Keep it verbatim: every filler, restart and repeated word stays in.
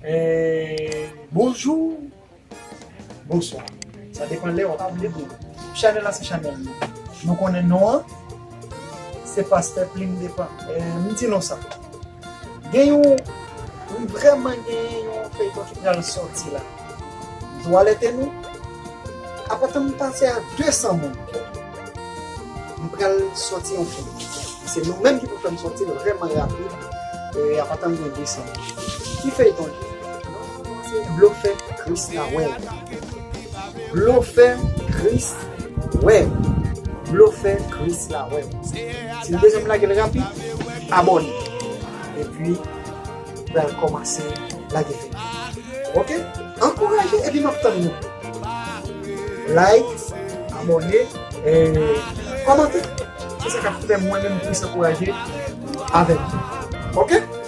Eh, bonjou, bonswa. Sa depann lè w ap vle pou chanèl la, se chanèl nou. Nou konnen non an, se pastè Plim Depan. Eh, m di nou sa. Gen yon, m vrèman gen yon feyton ki pral sòti la. M tou alète nou. Apre tan m pase a de san moun, m pral sòti yon fim. Se nou menm ki pou fè m sòti l vrèman rapid. E apre tan m gen de san moun. Ki feyton li? Blofè Chris Lawè. Blofè Chris Wè. Blofè Chris Lawè. Si nou bezwen m lage l rapid, abòne. Epi, pral kòmanse lage fim. Ok? Ankouraje epi m ap tann nou. Like, abòne, e kòmante. Se sa k ap fè mwen menm plis ankouraje avèk nou. Ok?